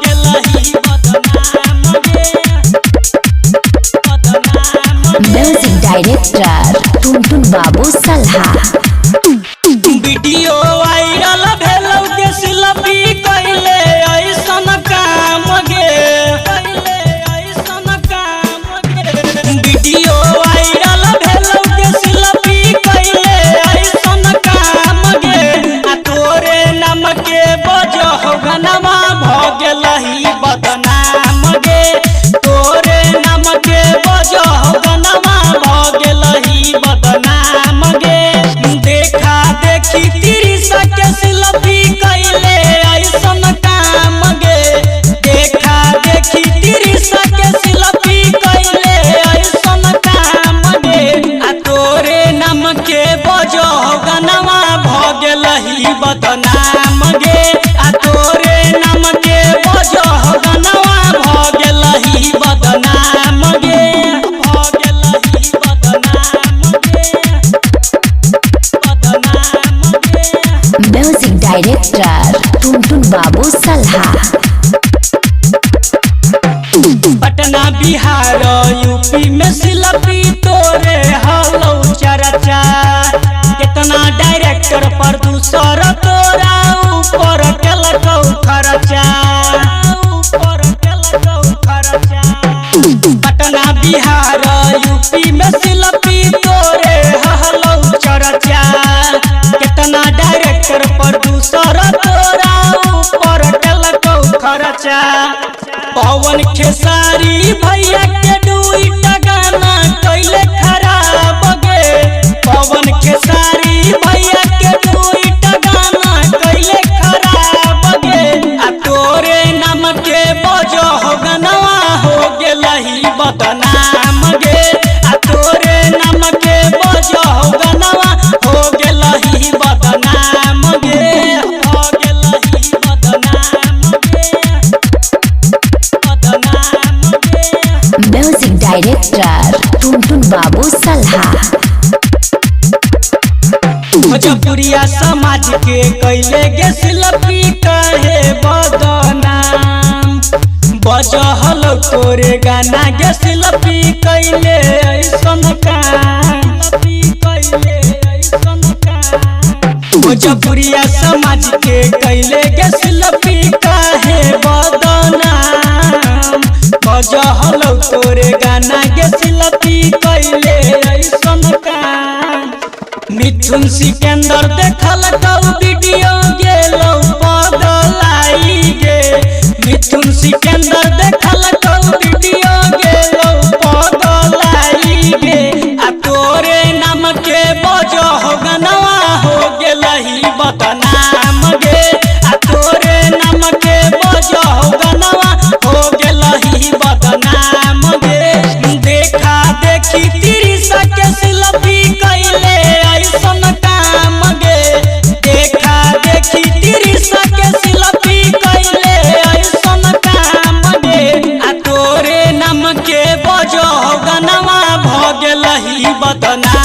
गेलही बदनाम गे। बदनाम गे। म्यूजिक डायरेक्टर टुनटुन बाबू सलहा। वीडियो वायरल भेलौ के शिल्पी कैले ऐसन काम गे। कैले ऐसन काम गे। वीडियो वायरल भेलौ के शिल्पी कैले ऐसन काम गे। आ तोरे नाम के बजह गनमा भ गेलही बदनाम गे। तोरे नाम के बजह गनमा भ गेलही बदनाम गे। देखा देखी तिरिसा के शिल्पी कैले ऐसन काम गे। देखा देखी तिरिसा के शिल्पी कैले ऐसन काम गे। आ तोरे नाम के बजह गनमा भ गेलही बदनाम गे। आ तोरे नाम के बजह गनमा भ गेलही बदनाम गे। भ गेलही बदनाम गे। बदनाम गे। म्यूजिक डायरेक्टर टुनटुन बाबू सलहा। पटना बिहार यूपी में शिल्पी तोरे हलौ चर्चा। कितना डायरेक्टर प्रोड्यूसर तोरा ऊपर केलकौ खर्चा। ऊपर केलकौ खर्चा। पटना बिहार यूपी में शिल्पी तोरे हलौ चर्चा। कितना डायरेक्टर प्रोड्यूसर तोरा ऊपर केलकौ खर्चा। पवन खेसारी भैया के दुईटा गाना कैले खराब गे। पवन खेसारी भैया के दुईटा गाना कैले खराब गे। आ तोरे नाम के बजह गनवा हो गेलही बदनाम गे। आ तोरे नाम के बजह गनवा हो गेलही बदनाम गे। हो गेलही बदनाम गे। बदनाम गे। म्यूजिक डायरेक्टर टुनटुन बाबू सलहा। भोजपुरिया समाज के कैले गे शिल्पी कहे बदनाम। बजहल तोरे गाना गे शिल्पी कैले ऐसन काम। कैले ऐसन काम। भोजपुरिया समाज के कैले गे शिल्पी कहे बदनाम। बजहल तोरे गाना गे शिल्पी कैले ऐसन काम। मिथुन सिकंदर देखल कौ वीडियो गेलौ पगलाई गे। मिथुन सिकंदर देखल कौ वीडियो गेलौ पगलाई गे। आ तोरे नाम के बजह गनवा हो गेलही बदनाम गे। आ तोरे नाम के बजह गनवा हो गेलही बदनाम गे। देखा देखी तिरिसा के शिल्पी कैले ऐसन काम गे। देखा देखी तिरिसा के शिल्पी कैले ऐसन काम गे। आ तोरे नाम के बजह गनवा भ गेलही बदनाम।